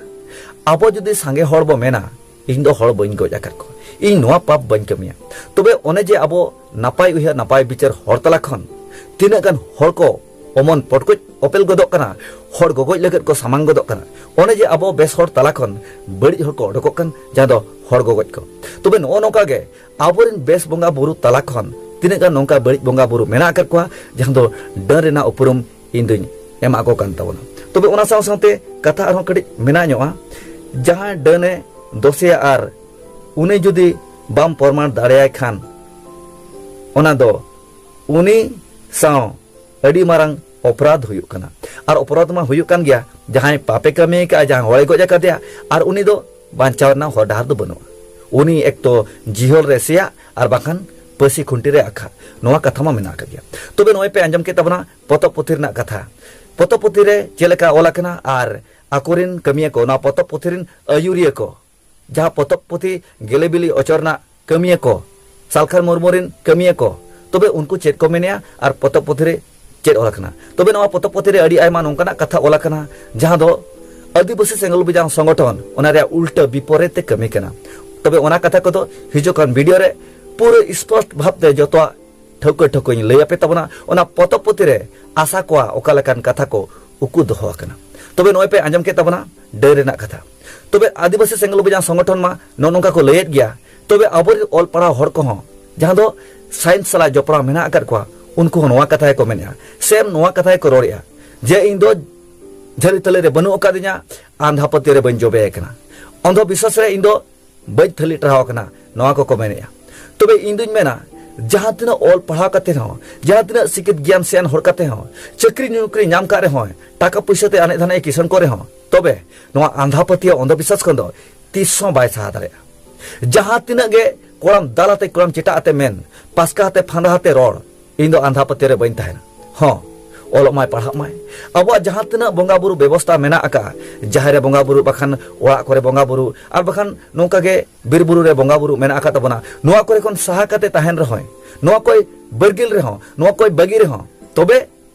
ᱟᱵᱚ ᱡᱩᱫᱤ ᱥᱟᱸᱜᱮ ᱦᱚᱲ ᱵᱚ ᱢᱮᱱᱟ, "ᱤᱧ ᱫᱚ ᱦᱚᱲ ᱵᱟᱹᱧ ᱜᱚᱡ ᱟᱠᱟᱫ ᱠᱚᱣᱟ, ᱤᱧ ᱱᱚᱣᱟ ᱯᱟᱯ ᱵᱟᱹᱧ ᱠᱟᱹᱢᱤᱭᱟ", ᱛᱚᱵᱮ ᱚᱱᱮ ᱡᱮ ᱟᱵᱚ ᱱᱟᱯᱟᱭ ᱩᱭᱦᱟᱹᱨ ᱱᱟᱯᱟᱭ ᱵᱤᱪᱟᱹᱨ ᱦᱚᱲ ᱛᱟᱞᱟ ᱠᱷᱚᱱ ᱛᱤᱱᱟᱹᱜ ᱜᱟᱱ ᱦᱚᱲ ᱠᱚ ᱚᱢᱚᱱ ᱯᱚᱴᱠᱚᱡ ᱚᱯᱮᱞ ᱜᱚᱫᱚᱜ ᱠᱟᱱᱟ, ᱦᱚᱲ ᱜᱚᱜᱚᱡ ᱞᱟᱹᱜᱤᱫ ᱠᱚ ᱥᱟᱢᱟᱝ ᱜᱚᱫᱚᱜ ᱠᱟᱱᱟ, ᱚᱱᱮ ᱡᱮ ᱟᱵᱚ ᱵᱮᱥ ᱦᱚᱲ ᱛᱟᱞᱟ ᱠᱷᱚᱱ ᱵᱟᱹᱲᱤᱡ ᱦᱚᱲ ᱠᱚ ᱚᱰᱚᱠᱚᱜ ᱠᱟᱱ, ᱡᱟᱦᱟᱸ ᱫᱚ ᱦᱚᱲ ᱜᱚᱜᱚᱡ ᱠᱚ᱾ ᱛᱚᱵᱮ ᱱᱚᱜᱼᱚ ᱱᱚᱝᱠᱟ ᱜᱮ ᱟᱵᱚᱨᱮᱱ ᱵᱮᱥ ᱵᱚᱸᱜᱟ ᱵᱩᱨᱩ ᱛᱟᱞᱟ ᱠᱷᱚᱱ ᱛᱤᱱᱟᱹᱜ ᱜᱟᱱ ᱱᱚᱝᱠᱟ ᱵᱟᱹᱲᱤᱡ ᱵᱚᱸᱜᱟ ᱵᱩᱨᱩ ᱢᱮᱱᱟᱜ ᱟᱠᱟᱫ ᱠᱚᱣᱟ, ᱡᱟᱦᱟᱸ ᱫᱚ ᱰᱟᱹᱱ ᱨᱮᱱᱟᱜ ᱩᱯᱨᱩᱢ ᱤᱧ ᱫᱩᱧ ᱮᱢᱟ ᱠᱚ ᱠᱟᱱ ᱛᱟᱵᱚᱱᱟ᱾ ᱛᱚᱵᱮ ᱚᱱᱟ ᱥᱟᱶ ᱥᱟᱶᱛᱮ ᱠᱟᱛᱷᱟ ᱟᱨᱦᱚᱸ ᱠᱟᱹᱴᱤᱡ ᱢᱮᱱᱟᱜ ᱧᱚᱜᱼᱟ, ᱡᱟᱦᱟᱸᱭ ᱰᱟᱹᱱᱮ ᱫᱳᱥᱮᱭᱟ ᱟᱨ ᱩᱱᱤ ᱡᱩᱫᱤ ᱵᱟᱢ ᱯᱨᱚᱢᱟᱱ ᱫᱟᱲᱮᱭᱟᱭ ᱠᱷᱟᱱ, ᱚᱱᱟ ᱫᱚ ᱩᱱᱤ ᱥᱟᱶ ᱟᱹᱰᱤ ᱢᱟᱨᱟᱝ ᱚᱯᱨᱟᱫᱷ ᱦᱩᱭᱩᱜ ᱠᱟᱱᱟ᱾ ᱟᱨ ᱚᱯᱨᱟᱫᱷ ᱢᱟ ᱦᱩᱭᱩᱜ ᱠᱟᱱ ᱜᱮᱭᱟ, ᱡᱟᱦᱟᱸᱭ ᱯᱟᱯᱮ ᱠᱟᱹᱢᱤ ᱟᱠᱟᱫᱼᱟ, ᱡᱟᱦᱟᱸᱭ ᱦᱚᱲᱮ ᱜᱚᱡ ᱟᱠᱟᱫᱮᱭᱟ, ᱟᱨ ᱩᱱᱤ ᱫᱚ ᱵᱟᱧᱪᱟᱣ ᱨᱮᱱᱟᱜ ᱦᱚᱨ ᱰᱟᱦᱟᱨ ᱫᱚ ᱵᱟᱹᱱᱩᱜᱼᱟ᱾ ᱩᱱᱤ ᱮᱠᱛᱚ ᱡᱤᱦᱚᱞ ᱨᱮ ᱥᱮᱭᱟᱜ ᱟᱨ ᱵᱟᱠᱷᱟᱱ ᱯᱟᱹᱥᱤ ᱠᱷᱩᱱᱴᱤ ᱨᱮ ᱟᱠᱷᱟᱜ, ᱱᱚᱣᱟ ᱠᱟᱛᱷᱟ ᱢᱟ ᱢᱮᱱᱟᱜ ᱟᱠᱟᱫ ᱜᱮᱭᱟ᱾ ᱛᱚᱵᱮ ᱱᱚᱜᱼᱚᱭ ᱯᱮ ᱟᱸᱡᱚᱢ ᱠᱮᱫ ᱛᱟᱵᱚᱱᱟ ᱯᱚᱛᱚᱵ ᱯᱩᱛᱷᱤ ᱨᱮᱱᱟᱜ ᱠᱟᱛᱷᱟ᱾ ᱯᱚᱛᱚᱵ ᱯᱩᱛᱷᱤ ᱨᱮ ᱪᱮᱫ ᱞᱮᱠᱟ ᱚᱞ ᱟᱠᱟᱱᱟ ᱟᱨ ᱟᱠᱚᱨᱮᱱ ᱠᱟᱹᱢᱤᱭᱟᱹ ᱠᱚ, ᱱᱚᱣᱟ ᱯᱚᱛᱚᱵ ᱯᱩᱛᱷᱤ ᱨᱮᱱ ᱟᱹᱭᱩᱨᱤᱭᱟᱹ ᱠᱚ, ᱡᱟᱦᱟᱸ ᱯᱚᱛᱚᱵ ᱯᱩᱛᱷᱤ ᱜᱮᱞᱮ ᱵᱤᱞᱤ ᱚᱪᱚᱨ ᱨᱮᱱᱟᱜ ᱠᱟᱹᱢᱤᱭᱟᱹ ᱠᱚ, ᱥᱟᱞᱠᱷᱟᱱ ᱢᱩᱨᱢᱩ ᱨᱮᱱ ᱠᱟᱹᱢᱤᱭᱟᱹ ᱠᱚ, ᱛᱚᱵᱮ ᱩᱱᱠᱩ ᱪᱮᱫ ᱠᱚ ᱢᱮᱱᱮᱜᱼᱟ ᱟᱨ ᱯᱚᱛᱚᱵ ᱯᱩᱛᱷᱤ ᱨᱮ ᱪᱮᱫ ᱚᱞ ᱟᱠᱟᱱᱟ? ᱛᱚᱵᱮ ᱱᱚᱣᱟ ᱯᱚᱛᱚᱵ ᱯᱩᱛᱷᱤ ᱨᱮ ᱟᱹᱰᱤ ᱟᱭᱢᱟ ᱱᱚᱝᱠᱟᱱᱟᱜ ᱠᱟᱛᱷᱟ ᱚᱞ ᱟᱠᱟᱱᱟ, ᱡᱟᱦᱟᱸ ᱫᱚ ᱟᱹᱫᱤᱵᱟᱹᱥᱤ ᱥᱮᱸᱜᱮᱞ ᱵᱩᱡᱟᱝ ᱥᱚᱝᱜᱚᱴᱷᱚᱱ ᱚᱱᱟ ᱨᱮᱭᱟᱜ ᱩᱞᱴᱟᱹ ᱵᱤᱯᱚᱨᱤᱛ ᱛᱮ ᱠᱟᱹᱢᱤ ᱠᱟᱱᱟ᱾ ᱛᱚᱵᱮ ᱚᱱᱟ ᱠᱟᱛᱷᱟ ᱠᱚᱫᱚ ᱦᱤᱡᱩᱜ ᱠᱟᱱ ᱵᱷᱤᱰᱤᱭᱳ ᱨᱮ ᱯᱩᱨᱟᱹ ᱥᱯᱚᱥᱴ ᱵᱷᱟᱵᱽ ᱛᱮ ᱡᱚᱛᱚᱣᱟᱜ ᱴᱷᱟᱹᱣᱠᱟᱹ ᱴᱷᱟᱹᱣᱠᱟᱹᱧ ᱞᱟᱹᱭ ᱟᱯᱮ ᱛᱟᱵᱚᱱᱟ᱾ ᱚᱱᱟ ᱯᱚᱛᱚᱵ ᱯᱩᱛᱷᱤ ᱨᱮ ᱟᱥᱟ ᱠᱚᱣᱟ ᱚᱠᱟ ᱞᱮᱠᱟᱱ ᱠᱟᱛᱷᱟ ᱠᱚ ᱩᱠᱩ ᱫᱚᱦᱚ ᱟᱠᱟᱱᱟ᱾ ᱛᱚᱵᱮ ᱱᱚᱜᱼᱚᱭ ᱯᱮ ᱟᱸᱡᱚᱢ ᱠᱮᱫ ᱛᱟᱵᱚᱱᱟ ᱰᱟᱹᱱ ᱨᱮᱱᱟᱜ ᱠᱟᱛᱷᱟ᱾ ᱛᱚᱵᱮ ᱟᱹᱫᱤᱵᱟᱹᱥᱤ ᱥᱮᱸᱜᱮᱞ ᱵᱩᱡᱟᱝ ᱥᱚᱝᱜᱚᱴᱷᱚᱱ ᱢᱟ ᱱᱚᱜᱼᱚ ᱱᱚᱝᱠᱟ ᱠᱚ ᱞᱟᱹᱭᱮᱫ ᱜᱮᱭᱟ᱾ ᱛᱚᱵᱮ ᱟᱵᱚᱨᱮᱱ ᱚᱞ ᱯᱟᱲᱦᱟᱣ ᱦᱚᱲ ᱠᱚᱦᱚᱸ, ᱡᱟᱦᱟᱸ ᱫᱚ ᱥᱟᱭᱮᱱᱥ ᱥᱟᱞᱟᱜ ᱡᱚᱯᱲᱟᱣ ᱢᱮᱱᱟᱜ ᱟᱠᱟᱫ ᱠᱚᱣᱟ, ᱩᱱᱠᱩ ᱦᱚᱸ ᱱᱚᱣᱟ ᱠᱟᱛᱷᱟ ᱜᱮᱠᱚ ᱢᱮᱱᱮᱫᱼᱟ, ᱥᱮᱢ ᱱᱚᱣᱟ ᱠᱟᱛᱷᱟ ᱜᱮᱠᱚ ᱨᱚᱲᱮᱫᱼᱟ ᱡᱮ ᱤᱧ ᱫᱚ ᱡᱷᱟᱹᱞᱤ ᱛᱟᱹᱞᱤ ᱨᱮ ᱵᱟᱹᱱᱩᱜ ᱟᱠᱟᱫᱤᱧᱟ, ᱟᱸᱫᱷᱟ ᱯᱟᱹᱛᱭᱟᱹᱣ ᱨᱮ ᱵᱟᱹᱧ ᱡᱚᱵᱮ ᱟᱠᱟᱱᱟ, ᱚᱱᱫᱷᱚ ᱵᱤᱥᱣᱟᱥ ᱨᱮ ᱤᱧ ᱫᱚ ᱵᱟᱹᱧ ᱛᱷᱟᱹᱞᱤ ᱴᱟᱨᱦᱟᱣ ᱟᱠᱟᱱᱟ, ᱱᱚᱣᱟ ᱠᱚᱠᱚ ᱢᱮᱱᱮᱫᱼᱟ᱾ ᱛᱚᱵᱮ ᱤᱧ ᱫᱩᱧ ᱢᱮᱱᱟ, ᱡᱟᱦᱟᱸ ᱛᱤᱱᱟᱹᱜ ᱚᱞ ᱯᱟᱲᱦᱟᱣ ᱠᱟᱛᱮ ᱦᱚᱸ, ᱡᱟᱦᱟᱸ ᱛᱤᱱᱟᱹᱜ ᱥᱤᱠᱷᱤᱛ ᱜᱮᱭᱟᱱ ᱥᱮᱭᱟᱱ ᱦᱚᱲ ᱠᱟᱛᱮ ᱦᱚᱸ, ᱪᱟᱹᱠᱨᱤ ᱱᱚᱠᱨᱤ ᱧᱟᱢ ᱠᱟᱜ ᱨᱮᱦᱚᱸ, ᱴᱟᱠᱟ ᱯᱩᱭᱥᱟᱹ ᱛᱮ ᱟᱱᱮᱡ ᱫᱷᱟᱱᱮᱡ ᱮ ᱠᱤᱥᱟᱹᱬ ᱠᱚ ᱨᱮᱦᱚᱸ, ᱛᱚᱵᱮ ᱱᱚᱣᱟ ᱟᱸᱫᱷᱟ ᱯᱟᱹᱛᱭᱟᱹᱣ ᱚᱱᱫᱷᱚ ᱵᱤᱥᱣᱟᱥ ᱠᱷᱚᱱ ᱫᱚ ᱛᱤᱥ ᱦᱚᱸ ᱵᱟᱭ ᱥᱟᱦᱟ ᱫᱟᱲᱮᱭᱟᱜᱼᱟ᱾ ᱡᱟᱦᱟᱸ ᱛᱤᱱᱟᱹᱜ ᱜᱮ ᱠᱚᱲᱟᱢ ᱫᱟᱞ ᱟᱛᱮ ᱠᱚᱲᱟᱢ ᱪᱮᱴᱟᱜ ᱟᱛᱮ ᱢᱮᱱ, ᱯᱟᱥᱠᱟ ᱟᱛᱮ ᱯᱷᱟᱸᱫᱟ ᱟᱛᱮ ᱨᱚᱲ, ᱤᱧ ᱫᱚ ᱟᱸᱫᱷᱟ ᱯᱟᱹᱛᱭᱟᱹᱣ ᱨᱮ ᱵᱟᱹᱧ ᱛᱟᱦᱮᱱᱟ᱾ ᱦᱚᱸ, ᱚᱞᱚᱜ ᱢᱟᱭ ᱯᱟᱲᱦᱟᱜ ᱢᱟᱭ᱾ ᱟᱵᱚᱣᱟᱜ ᱡᱟᱦᱟᱸ ᱛᱤᱱᱟᱹᱜ ᱵᱚᱸᱜᱟ ᱵᱩᱨᱩ ᱵᱮᱵᱚᱥᱛᱟ ᱢᱮᱱᱟᱜ ᱟᱠᱟᱫᱼᱟ, ᱡᱟᱦᱮᱨ ᱨᱮ ᱵᱚᱸᱜᱟ ᱵᱩᱨᱩ, ᱵᱟᱠᱷᱟᱱ ᱚᱲᱟᱜ ᱠᱚᱨᱮ ᱵᱚᱸᱜᱟ ᱵᱩᱨᱩ, ᱟᱨ ᱵᱟᱠᱷᱟᱱ ᱱᱚᱝᱠᱟ ᱜᱮ ᱵᱤᱨ ᱵᱩᱨᱩ ᱨᱮ ᱵᱚᱸᱜᱟ ᱵᱩᱨᱩ ᱢᱮᱱᱟᱜ ᱟᱠᱟᱫ ᱛᱟᱵᱚᱱᱟ, ᱱᱚᱣᱟ ᱠᱚᱨᱮ ᱠᱷᱚᱱ ᱥᱟᱦᱟ ᱠᱟᱛᱮ ᱛᱟᱦᱮᱱ ᱨᱮᱦᱚᱸᱭ, ᱱᱚᱣᱟ ᱠᱚᱭ ᱵᱟᱹᱨᱜᱤᱞ ᱨᱮᱦᱚᱸ, ᱱᱚᱣᱟ ᱠᱚᱭ ᱵᱟᱹᱜᱤ ᱨᱮᱦᱚᱸ, ᱛᱚᱵᱮ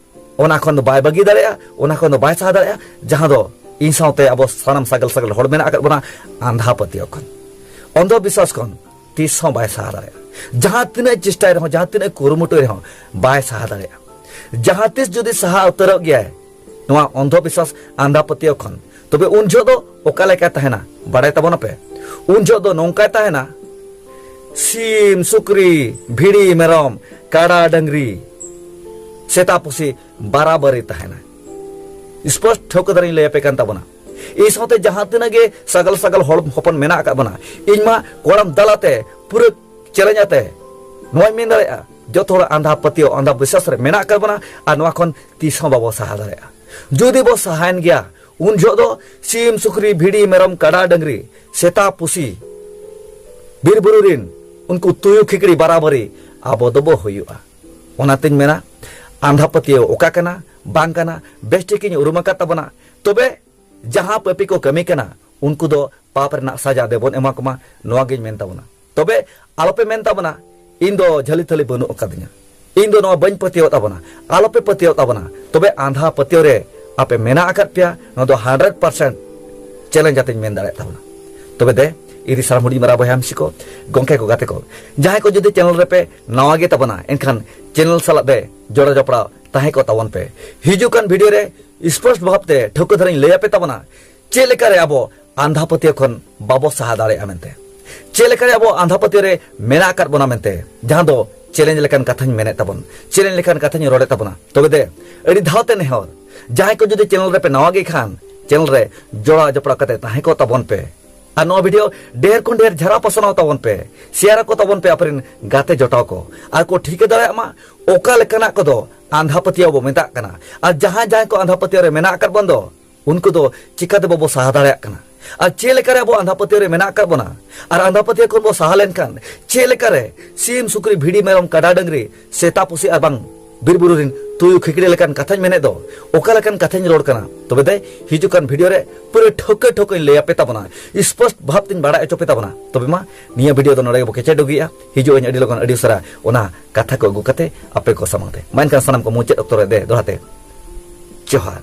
ᱚᱱᱟ ᱠᱷᱚᱱ ᱫᱚ ᱵᱟᱭ ᱵᱟᱹᱜᱤ ᱫᱟᱲᱮᱭᱟᱜᱼᱟ, ᱚᱱᱟ ᱠᱷᱚᱱ ᱫᱚ ᱵᱟᱭ ᱥᱟᱦᱟ ᱫᱟᱲᱮᱭᱟᱜᱼᱟ, ᱡᱟᱦᱟᱸ ᱫᱚ ᱤᱧ ᱥᱟᱶᱛᱮ ᱟᱵᱚ ᱥᱟᱱᱟᱢ ᱥᱟᱜᱮᱞ ᱥᱟᱜᱮᱞ ᱦᱚᱲ ᱢᱮᱱᱟᱜ ᱟᱠᱟᱫ ᱵᱚᱱᱟ ᱟᱸᱫᱷᱟ ᱯᱟᱹᱛᱭᱟᱹᱣ ᱠᱷᱚᱱ, ᱚᱱᱫᱷᱚ ᱵᱤᱥᱣᱟᱥ ᱠᱷᱚᱱ ᱛᱤᱥ ᱦᱚᱸ ᱵᱟᱭ ᱥᱟᱦᱟ ᱫᱟᱲᱮᱭᱟᱜᱼᱟ᱾ ᱡᱟᱦᱟᱸ ᱛᱤᱱᱟᱹᱜ ᱪᱮᱥᱴᱟᱭ ᱨᱮᱦᱚᱸ, ᱡᱟᱦᱟᱸ ᱛᱤᱱᱟᱹᱜ ᱠᱩᱨᱩᱢᱩᱴᱩᱭ ᱨᱮᱦᱚᱸ, ᱵᱟᱭ ᱥᱟᱦᱟ ᱫᱟᱲᱮᱭᱟᱜᱼᱟ᱾ ᱡᱟᱦᱟᱸ ᱛᱤᱥ ᱡᱩᱫᱤ ᱥᱟᱦᱟ ᱩᱛᱟᱹᱨᱚᱜ ᱜᱮᱭᱟᱭ ᱱᱚᱣᱟ ᱚᱱᱫᱷᱚ ᱵᱤᱥᱣᱟᱥ ᱟᱸᱫᱷᱟ ᱯᱟᱹᱛᱭᱟᱹᱣ ᱠᱷᱚᱱ, ᱛᱚᱵᱮ ᱩᱱ ᱡᱚᱦᱚᱜ ᱫᱚ ᱚᱠᱟ ᱞᱮᱠᱟ ᱛᱟᱦᱮᱱᱟ ᱵᱟᱲᱟᱭ ᱛᱟᱵᱚᱱᱟᱯᱮ? ᱩᱱ ᱡᱚᱦᱚᱜ ᱫᱚ ᱱᱚᱝᱠᱟᱭ ᱛᱟᱦᱮᱱᱟ, ᱥᱤᱢ, ᱥᱩᱠᱨᱤ, ᱵᱷᱤᱲᱤ, ᱢᱮᱨᱚᱢ, ᱠᱟᱰᱟ, ᱰᱟᱹᱝᱨᱤ, ᱥᱮᱛᱟ, ᱯᱩᱥᱤ ᱵᱟᱨᱟᱵᱟᱨᱤ ᱛᱟᱦᱮᱱᱟ᱾ ᱥᱯᱚᱥᱴ ᱴᱷᱟᱹᱣᱠᱟᱹ ᱫᱷᱟᱨᱟᱧ ᱞᱟᱹᱭ ᱟᱯᱮ ᱠᱟᱱ ᱛᱟᱵᱚᱱᱟ᱾ ᱤᱧ ᱥᱟᱶᱛᱮ ᱡᱟᱦᱟᱸ ᱛᱤᱱᱟᱹᱜ ᱜᱮ ᱥᱟᱜᱟᱞ ᱥᱟᱜᱟᱞ ᱦᱚᱲ ᱦᱚᱯᱚᱱ ᱢᱮᱱᱟᱜ ᱟᱠᱟᱫ ᱵᱚᱱᱟ, ᱤᱧ ᱢᱟ ᱠᱚᱲᱟᱢ ᱫᱟᱞᱟᱛᱮ ᱯᱩᱨᱟᱹ ᱪᱮᱞᱮᱧ ᱟᱛᱮ ᱱᱚᱣᱟᱧ ᱢᱮᱱ ᱫᱟᱲᱮᱭᱟᱜᱼᱟ, ᱡᱚᱛᱚ ᱦᱚᱲ ᱟᱸᱫᱷᱟ ᱯᱟᱹᱛᱭᱟᱹᱣ, ᱟᱸᱫᱷᱟ ᱵᱤᱥᱣᱟᱥ ᱨᱮ ᱢᱮᱱᱟᱜ ᱟᱠᱟᱫ ᱵᱚᱱᱟ᱾ ᱟᱨ ᱱᱚᱣᱟ ᱠᱷᱚᱱ ᱛᱤᱥ ᱦᱚᱸ ᱵᱟᱵᱚ ᱥᱟᱦᱟ ᱫᱟᱲᱮᱭᱟᱜᱼᱟ᱾ ᱡᱩᱫᱤ ᱵᱚ ᱥᱟᱦᱟᱭᱮᱱ ᱜᱮᱭᱟ, ᱩᱱ ᱡᱚᱦᱚᱜ ᱫᱚ ᱥᱤᱢ, ᱥᱩᱠᱨᱤ, ᱵᱷᱤᱰᱤ, ᱢᱮᱨᱚᱢ, ᱠᱟᱰᱟ, ᱰᱟᱹᱝᱨᱤ, ᱥᱮᱛᱟ, ᱯᱩᱥᱤ, ᱵᱤᱨ ᱵᱩᱨᱩ ᱨᱤᱱ ᱩᱱᱠᱩ ᱛᱩᱭᱩ, ᱠᱷᱤᱠᱲᱤ ᱵᱟᱨᱟᱵᱟᱨᱤ ᱟᱵᱚ ᱫᱚᱵᱚ ᱦᱩᱭᱩᱜᱼᱟ᱾ ᱚᱱᱟᱛᱤᱧ ᱢᱮᱱᱟ, ᱟᱸᱫᱷᱟ ᱯᱟᱹᱛᱭᱟᱹᱣ ᱚᱠᱟ ᱠᱟᱱᱟ, ᱵᱟᱝ ᱠᱟᱱᱟ, ᱵᱮᱥ ᱴᱷᱤᱠ ᱤᱧ ᱩᱨᱩᱢ ᱟᱠᱟᱫ ᱛᱟᱵᱚᱱᱟ᱾ ᱛᱚᱵᱮ ᱡᱟᱦᱟᱸ ᱯᱟᱹᱯᱤ ᱠᱚ ᱠᱟᱹᱢᱤ ᱠᱟᱱᱟ, ᱩᱱᱠᱩ ᱫᱚ ᱯᱟᱯ ᱨᱮᱱᱟᱜ ᱥᱟᱡᱟ ᱫᱮᱵᱚᱱ ᱮᱢᱟ ᱠᱚᱢᱟ, ᱱᱚᱣᱟ ᱜᱤᱧ ᱢᱮᱱ ᱛᱟᱵᱚᱱᱟ᱾ ᱛᱚᱵᱮ ᱟᱞᱚᱯᱮ ᱢᱮᱱ ᱛᱟᱵᱚᱱᱟ, ᱤᱧ ᱫᱚ ᱡᱷᱟᱹᱞᱤ ᱛᱷᱟᱹᱞᱤ ᱵᱟᱹᱱᱩᱜ ᱟᱠᱟᱫᱤᱧᱟ, ᱤᱧ ᱫᱚ ᱱᱚᱣᱟ ᱵᱟᱹᱧ ᱯᱟᱹᱛᱭᱟᱹᱣ ᱛᱟᱵᱚᱱᱟ, ᱟᱞᱚᱯᱮ ᱯᱟᱹᱛᱭᱟᱹᱣ ᱛᱟᱵᱚᱱᱟ᱾ ᱛᱚᱵᱮ ᱟᱸᱫᱷᱟ ᱯᱟᱹᱛᱭᱟᱹᱣ ᱨᱮ ᱟᱯᱮ ᱢᱮᱱᱟᱜ ᱟᱠᱟᱫ ᱯᱮᱭᱟ, ᱱᱚᱣᱟ ᱫᱚ ᱦᱟᱱᱰᱨᱮᱰ ᱯᱟᱨᱥᱮᱱᱴ ᱪᱮᱞᱮᱧᱡᱽ ᱟᱛᱮᱧ ᱢᱮᱱ ᱫᱟᱲᱮᱭᱟᱜ ᱛᱟᱵᱚᱱᱟ᱾ ᱛᱚᱵᱮ ᱫᱮ, ᱤᱧ ᱥᱟᱱᱟᱢ ᱦᱩᱰᱤᱧ ᱢᱟᱨᱟᱝ ᱵᱚᱭᱦᱟ ᱢᱤᱥᱤ ᱠᱚ, ᱜᱚᱢᱠᱮ ᱠᱚ, ᱜᱟᱛᱮ ᱠᱚ, ᱡᱟᱦᱟᱸᱭ ᱠᱚ ᱡᱩᱫᱤ ᱪᱮᱱᱮᱞ ᱨᱮᱯᱮ ᱱᱟᱣᱟ ᱜᱮ ᱛᱟᱵᱚᱱᱟ, ᱮᱱᱠᱷᱟᱱ ᱪᱮᱱᱮᱞ ᱥᱟᱞᱟᱜ ᱫᱮ ᱡᱚᱲᱟᱣ ᱡᱚᱯᱲᱟᱣ ᱛᱟᱦᱮᱸ ᱠᱚᱜ ᱛᱟᱵᱚᱱ ᱯᱮ᱾ ᱦᱤᱡᱩᱜ ᱠᱟᱱ ᱵᱷᱤᱰᱤᱭᱳ ᱨᱮ ᱥᱯᱚᱥᱴ ᱵᱷᱟᱵᱽ ᱛᱮ ᱴᱷᱟᱹᱣᱠᱟᱹ ᱫᱷᱟᱨᱟᱧ ᱞᱟᱹᱭ ᱟᱯᱮ ᱛᱟᱵᱚᱱᱟ, ᱪᱮᱫ ᱞᱮᱠᱟᱨᱮ ᱟᱵᱚ ᱟᱸᱫᱷᱟ ᱯᱟᱹᱛᱭᱟᱹᱣ ᱠᱷᱚᱱ ᱵᱟᱵᱚ ᱥᱟᱦᱟ ᱫᱟᱲᱮᱭᱟᱜᱼᱟ ᱢᱮᱱᱛᱮ, ᱪᱮᱫ ᱞᱮᱠᱟᱨᱮ ᱟᱵᱚ ᱟᱸᱫᱷᱟ ᱯᱟᱹᱛᱭᱟᱹᱣ ᱨᱮ ᱢᱮᱱᱟᱜ ᱟᱠᱟᱫ ᱵᱚᱱᱟ ᱢᱮᱱᱛᱮ, ᱡᱟᱦᱟᱸ ᱫᱚ ᱪᱮᱞᱮᱧᱡᱽ ᱞᱮᱠᱟᱱ ᱠᱟᱛᱷᱟᱧ ᱢᱮᱱᱮᱫ ᱛᱟᱵᱚᱱ, ᱪᱮᱞᱮᱧᱡᱽ ᱞᱮᱠᱟᱱ ᱠᱟᱛᱷᱟᱧ ᱨᱚᱲᱮᱫ ᱛᱟᱵᱚᱱᱟ᱾ ᱛᱚᱵᱮ ᱫᱮ, ᱟᱹᱰᱤ ᱫᱷᱟᱣ ᱛᱮ ᱱᱮᱦᱚᱨ, ᱡᱟᱦᱟᱸᱭ ᱠᱚ ᱡᱩᱫᱤ ᱪᱮᱱᱮᱞ ᱨᱮᱯᱮ ᱱᱟᱣᱟ ᱜᱮ ᱠᱷᱟᱱ, ᱪᱮᱱᱮᱞ ᱨᱮ ᱡᱚᱲᱟᱣ ᱡᱚᱯᱲᱟᱣ ᱠᱟᱛᱮ ᱛᱟᱦᱮᱸ ᱠᱚᱜ ᱛᱟᱵᱚᱱ ᱯᱮ᱾ ᱟᱨ ᱱᱚᱣᱟ ᱵᱷᱤᱰᱤᱭᱳ ᱰᱷᱮᱨ ᱠᱷᱚᱱ ᱰᱷᱮᱨ ᱡᱷᱟᱨᱟ ᱯᱟᱥᱱᱟᱣ ᱛᱟᱵᱚᱱ ᱯᱮ, ᱥᱮᱭᱟᱨ ᱟᱠᱚ ᱛᱟᱵᱚᱱ ᱯᱮ ᱟᱯᱮᱨᱮᱱ ᱜᱟᱛᱮ ᱡᱚᱴᱟᱣ ᱠᱚ, ᱟᱨ ᱠᱚ ᱴᱷᱤᱠᱟᱹ ᱫᱟᱲᱮᱭᱟᱜ ᱢᱟ ᱚᱠᱟ ᱞᱮᱠᱟᱱᱟᱜ ᱠᱚᱫᱚ ᱟᱸᱫᱷᱟ ᱯᱟᱹᱛᱭᱟᱹᱣ ᱵᱚ ᱢᱮᱛᱟᱜ ᱠᱟᱱᱟ, ᱟᱨ ᱡᱟᱦᱟᱸᱭ ᱡᱟᱦᱟᱸᱭ ᱠᱚ ᱟᱸᱫᱷᱟ ᱯᱟᱹᱛᱭᱟᱹᱣ ᱨᱮ ᱢᱮᱱᱟᱜ ᱟᱠᱟᱫ ᱵᱚᱱ ᱫᱚ, ᱩᱱᱠᱩ ᱫᱚ ᱪᱤᱠᱟᱹᱛᱮ ᱵᱟᱵᱚ ᱥᱟᱦᱟ ᱫᱟᱲᱮᱭᱟᱜ ᱠᱟᱱᱟ? ᱟᱨ ᱪᱮᱫ ᱞᱮᱠᱟᱨᱮ ᱟᱵᱚ ᱟᱸᱫᱷᱟ ᱯᱟᱹᱛᱭᱟᱹᱣ ᱨᱮ ᱢᱮᱱᱟᱜ ᱟᱠᱟᱫ ᱵᱚᱱᱟ? ᱟᱨ ᱟᱸᱫᱷᱟ ᱯᱟᱹᱛᱭᱟᱹᱣ ᱠᱷᱚᱱ ᱵᱚ ᱥᱟᱦᱟ ᱞᱮᱱᱠᱷᱟᱱ ᱪᱮᱫ ᱞᱮᱠᱟᱨᱮ ᱥᱤᱢ, ᱥᱩᱠᱨᱤ, ᱵᱷᱤᱰᱤ, ᱢᱮᱨᱚᱢ, ᱠᱟᱰᱟ, ᱰᱟᱹᱝᱨᱤ, ᱥᱮᱛᱟ, ᱯᱩᱥᱤ ᱟᱨ ᱵᱟᱝ ᱵᱤᱨ ᱵᱩᱨᱩ ᱨᱤᱱ ᱛᱩᱭᱩ, ᱠᱷᱤᱠᱲᱤ ᱞᱮᱠᱟᱱ ᱠᱟᱛᱷᱟᱧ ᱢᱮᱱᱮᱫ ᱫᱚ, ᱚᱠᱟ ᱞᱮᱠᱟᱱ ᱠᱟᱛᱷᱟᱧ ᱨᱚᱲ ᱠᱟᱱᱟ? ᱛᱚᱵᱮ ᱫᱮ, ᱦᱤᱡᱩᱜ ᱠᱟᱱ ᱵᱷᱤᱰᱤᱭᱳ ᱨᱮ ᱯᱩᱨᱟᱹ ᱴᱷᱟᱹᱣᱠᱟᱹ ᱴᱷᱟᱹᱣᱠᱟᱹᱧ ᱞᱟᱹᱭ ᱟᱯᱮ ᱛᱟᱵᱚᱱᱟ, ᱥᱯᱚᱥᱴ ᱵᱷᱟᱵᱽ ᱛᱤᱧ ᱵᱟᱲᱟᱭ ᱦᱚᱪᱚ ᱯᱮ ᱛᱟᱵᱚᱱᱟ᱾ ᱛᱚᱵᱮ ᱢᱟ, ᱱᱤᱭᱟᱹ ᱵᱷᱤᱰᱤᱭᱳ ᱫᱚ ᱱᱚᱰᱮ ᱜᱮᱵᱚ ᱠᱮᱪᱮᱫ ᱰᱩᱜᱤᱜᱼᱟ᱾ ᱦᱤᱡᱩᱜ ᱟᱹᱧ ᱟᱹᱰᱤ ᱞᱚᱜᱚᱱ, ᱟᱹᱰᱤ ᱩᱥᱟᱹᱨᱟ ᱚᱱᱟ ᱠᱟᱛᱷᱟ ᱠᱚ ᱟᱹᱜᱩ ᱠᱟᱛᱮ ᱟᱯᱮ ᱠᱚ ᱥᱟᱢᱟᱝ ᱛᱮ᱾ ᱢᱟ ᱮᱱᱠᱷᱟᱱ ᱥᱟᱱᱟᱢ ᱠᱚ ᱢᱩᱪᱟᱹᱫ ᱚᱠᱛᱚ ᱨᱮ ᱫᱮ ᱫᱚᱦᱲᱟ ᱛᱮ ᱡᱚᱦᱟᱨ᱾